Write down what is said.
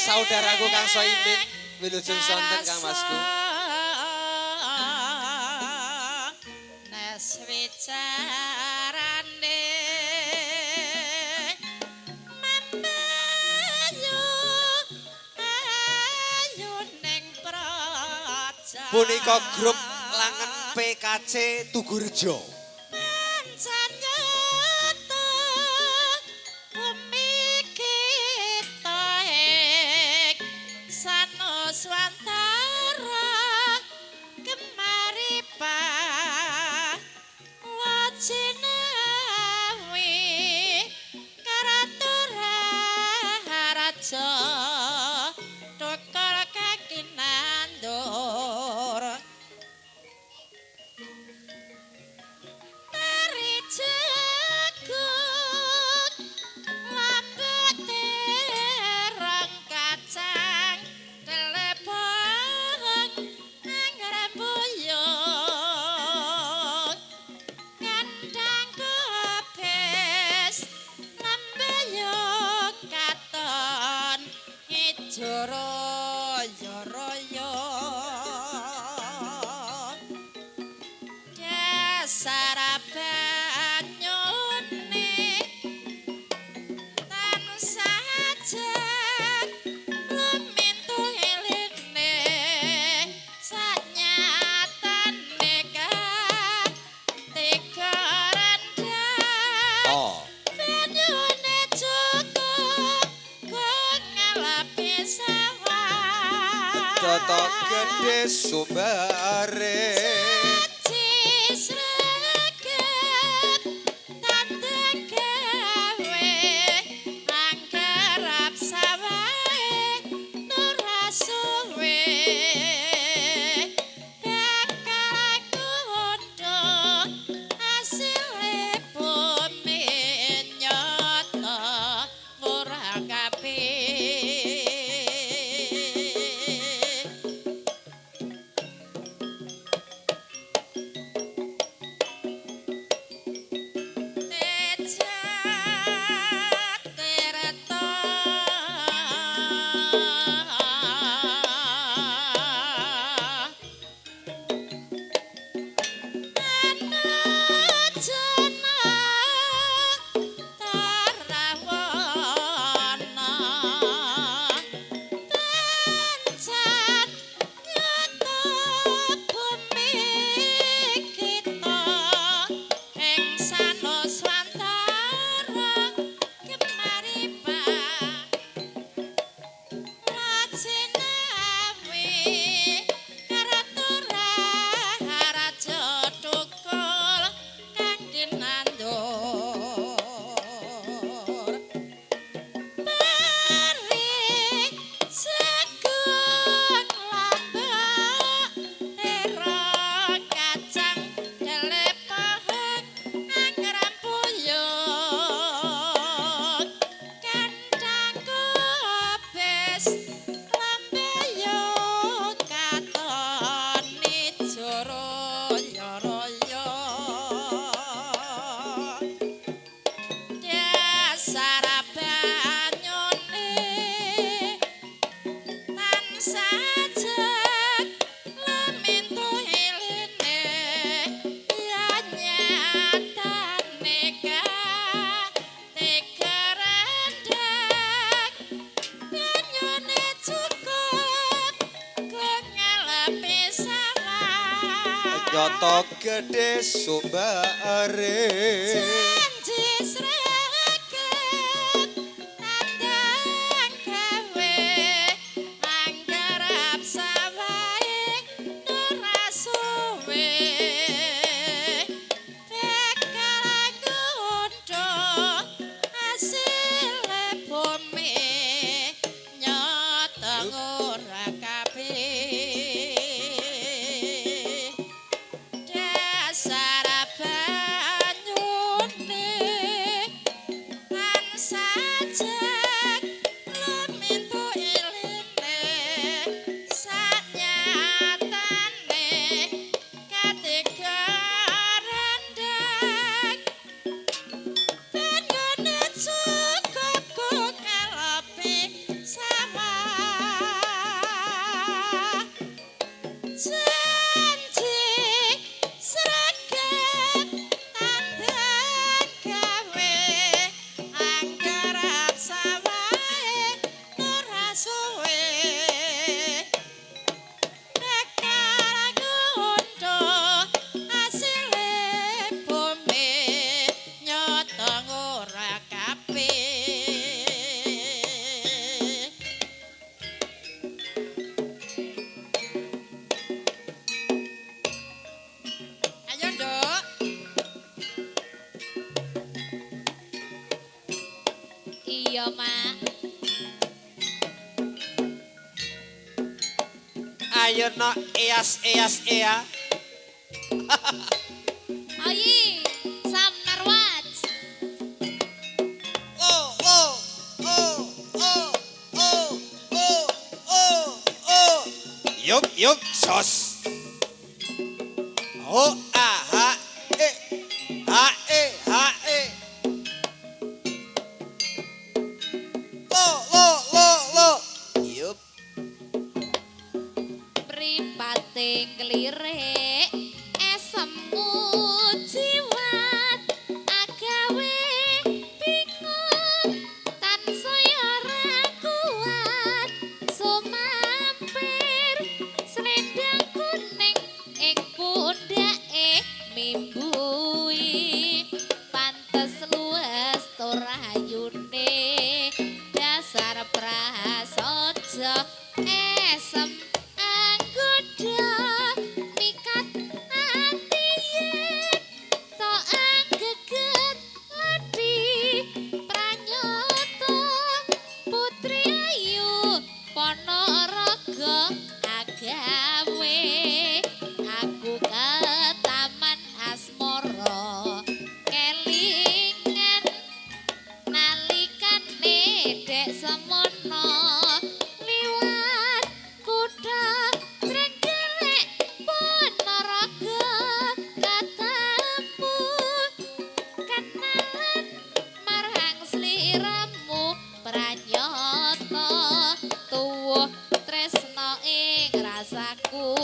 Saudaraku Kang Soimin, wilujeng sonten Kang Masku. Nes wicarane mambayu ayu ning praja. Punika grup Langen PKC Tugurejo. Pancen nyata bumi kita ing sanuswantara kemaripa wajinawi karatura raja tukul kaki nandur. Tari jagung lambek terong kacang telepon ngrembuyung kandang kobes lembeyung katon ijo royo royo dasar banyune tansah ajeg lumintu iline sanyatane katiga rendah. Oh. Banyune cukup kok ngalapi sawah. Toto gede sumbare. Janji sregep tandang gawe anggarap sawahe ora suwe bakal kudu asile bumi nyata ora kabeh. Teja tirta anujana tarawana pancen nyata bumi kita ing sanuswantara kemaripa lajinawi karatura raja tukul kang kinandur pari jagung lambek terong kacang telepon ngrembuyung kandang kobes lambeyung katon ijo royo royo dasar banyune tansah ajeg lumintu iline ya nyatane katiga rendhek banyune cukup kok ngalapi sawah. Nyoto gede sumbare. Janji sregep tandang gawe anggarap sawahe ora suwe bakal ngundha asile bumi nyata ora kabeh dasar banyune suwe tegal ngundha asile bumi nyata ora kabeh. Ayo, Nduk. Iya, Mak. Ayo no eas eas ea. Ayi, Sam Narwat. Oh oh oh oh oh oh oh oh. Yup yup sos. Oh a h e h e h e. Lo lo lo lo. Yup. Mripate nglirik esemu jiwat agawe bingung tansaya ora kuat sumampir slendang kuning ing pundhake mimbui pantes luwes turayune dasar prasaja esem anggoda mikat ati yen to anggeget ladi pranyata putri ayu Ponorogo agawe aku ke taman asmara kelingan nalikane dek semono liwat kutha Trenggalek Ponorogo ketemu kenalan marang sliramu pranyata tuwuh tresna ing rasaku.